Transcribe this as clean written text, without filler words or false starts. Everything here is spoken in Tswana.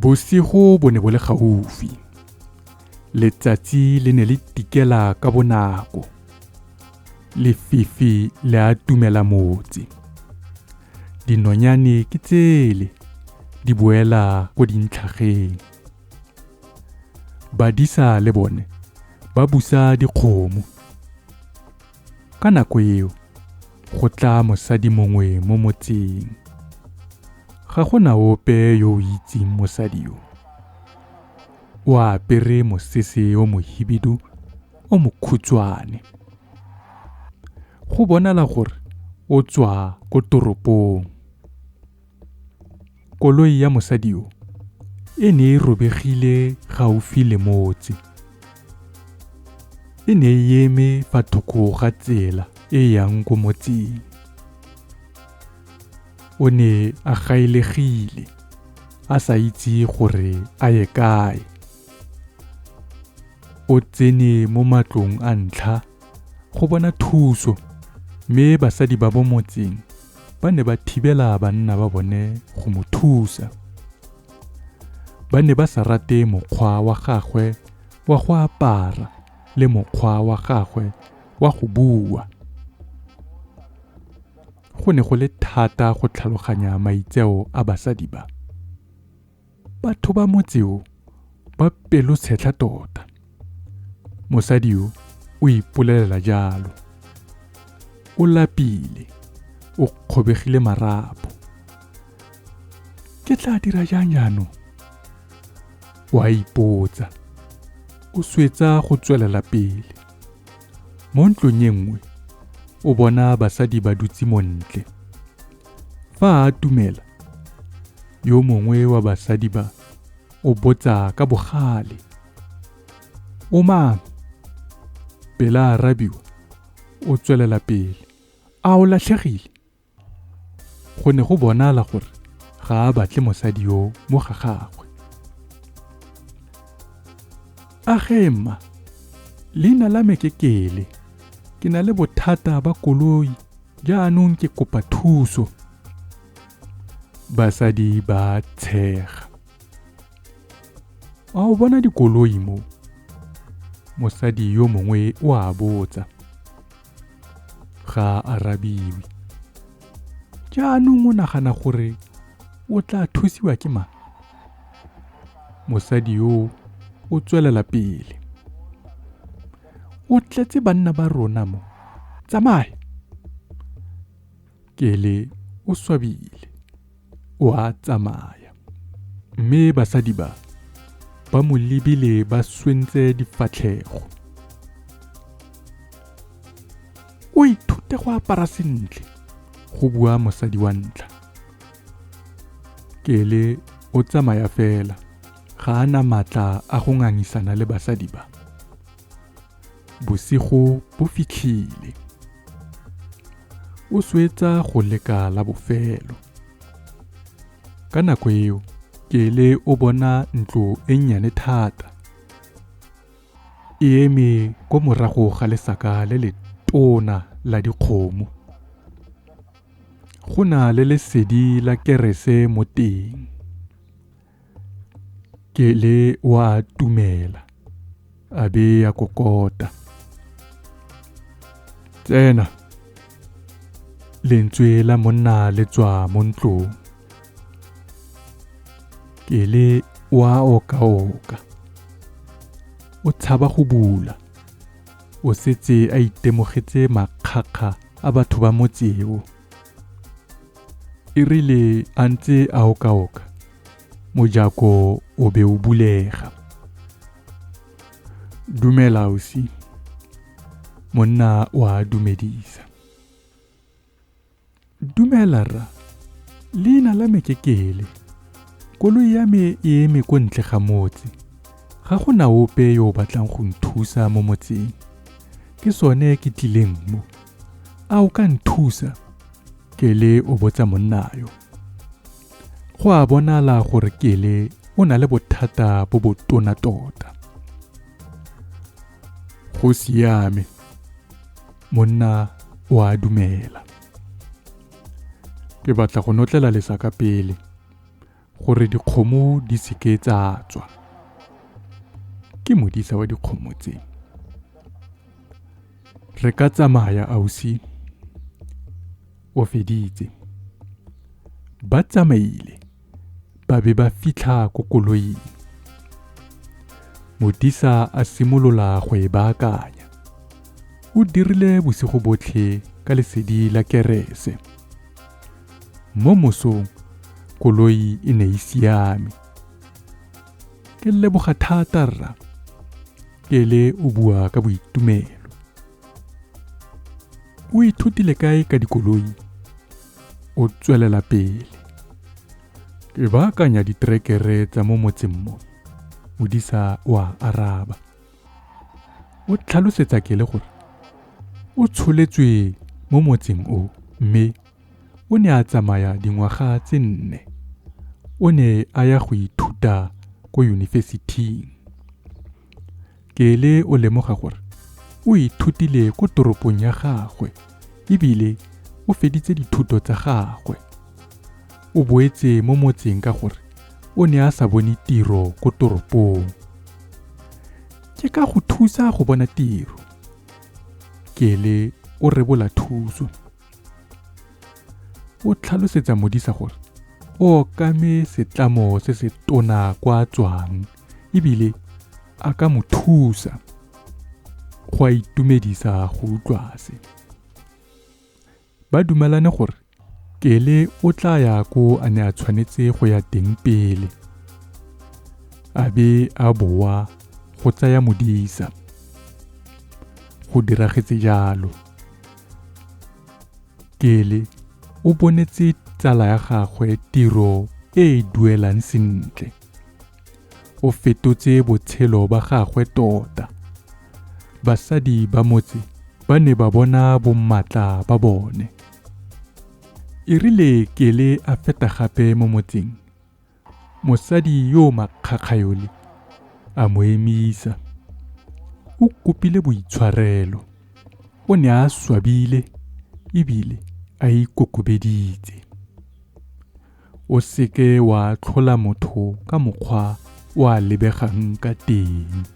Bosigo bo ne bo le gaufi. Letsatsi le ne le tikela ka bonako. Lefifi le atumela motse. Dinonyane ke tsele di boela ko dintlhageng. Badisa le bone ba busa dikgomo. Ka nako eo go tla mosadi mongwe mo motseng. Ga go na ope yo o itseng mosadi yo. O apere mosese o mohibidu o mokhutshwane. Go bonala gore o tswa ko toropong. Koloi ya mosadi yo e ne e robegile gaufi le motse. E ne e eme fa thoko ga tsela e e yang ko motseng. O ne a gaelegile, a sa itse gore a ye kae. O tsene mo matlong a ntlha go bona thuso mme basadi ba mo motseng ba ne ba thibela banna ba bone go mo thusa. Ba ne ba sa rate mokgwa wa gagwe wa go apara le mokgwa wa gagwe wa go bua. Go ne go le thata go tlhaloganya maitseo a basadi ba. Batho ba motse o ba pelotshetlha tota. Mosadi yo o ipolelela jalo. O lapile, o kgobegile marapo. Ke tla dira jang jaanong? O a ipotsa. O swetsa go tswelela pele. Mo ntlong e nngwe o bona basadi ba dutse mo ntle. Fa a atumela, yo mongwe wa basadi ba o botsa ka bogale. O mang? Pele a arabiwa, o tswelela pele. A o latlhegile? Go ne go bonala gore ga a batle mosadi yo mo ga gagwe. Age mma, leina la me ke Kele. Ke na le bothata ba koloi jaanong ke kopa thuso. Basadi ba tshega. A o bona dikoloi mo? Mosadi yo mongwe o a botsa. Ga a arabiwe. Jaanong o nagana gore o tla thusiwa ke mang? Mosadi yo o tswelela pele. O tletse banna ba rona mo. Tsamaya. Kele o swabile. O a tsamaya. Mme basadi ba ba mo lebile ba swentse difatlhego. O ithute go apara sentle, go bua mosadi wa ntlha. Kele o tsamaya fela, ga a na maatla a go ngangisana le basadi ba. Bosigo bo fitlhile. O swetsa go leka la bofelo. Ka nako eo, Kele o bona ntlo e nnyane thata. E eme ko morago ga lesaka le le tona la dikgomo. Go na le lesedi la kerese mo teng. Kele o a atumela, a be a kokota. Tsena. Lentswe la monna le tswa mo ntlong. Kele o a okaoka. O tshaba go bula. O setse a itemogetse makgakga a batho ba motse o. E rile a ntse a okaoka, mojako o be o bulega. Dumela ausi. Monna o a dumedisa. Dumela rra. Leina la me ke Kele. Koloi ya me e eme ko ntle ga motse. Ga go na ope yo o batlang go nthusa mo motseng. Ke sone ke tlileng mo. A o ka nthusa? Kele o botsa monna yo. Go a bonala gore Kele o na le bothata bo botona tota. Go siame. Monna o a dumela. Ke batla go notlela lesaka pele. gore dikgomo di seke tsa tswa. Ke modisa wa dikgomo tse. Re ka tsamaya ausi. O feditse. Ba tsamaile ba be ba fitlha ko koloing. Modisa a simolola go e baakanya. O dirile bosigo botlhe ka lesedi la kerese. Mo mosong koloi e ne e siame. Ke leboga thata rra. Kele o bua ka boitumelo. O ithutile kae ka dikoloi? O tswelela pele. Ke baakanya diterekere tsa mo motseng mo. Modisa o a araba. O tlhalosetsa Kele gore o tsholetswe mo motseng o mme o ne a tsamaya dingwaga tse 4. O ne a ya go ithuta ko yunibesithing. Kele o lemoga gore o ithutile ko toropong ya gagwe ebile o feditse dithuto tsa gagwe. O boetse mo motseng ka gore o ne a sa bone tiro ko toropong. Ke ka go thusa go bona tiro. Kele o rebola thuso. O tlhalosetsa modisa gore o okame setlamo se se tona kwa tswang ebile a ka mo thusa. Go a itumedisa go utlwa se. Ba dumelane gore Kele o tla ya ko a ne a tshwanetse go ya teng pele. A be a boa go tsaya modisa. Go diragetse jalo. Kele o bonetse tsala ya gagwe tiro e e duelang sentle. O fetotse botshelo ba gagwe tota. Basadi ba motse ba ne ba bona bomatla ba bone. E rile Kele a feta gape mo motseng, mosadi yo makgakga yole a mo emisa. O kopile boitshwarelo. O ne a swabile ebile a ikokobeditse. O seke wa atlhola motho ka mokgwa o a lebegang ka teng.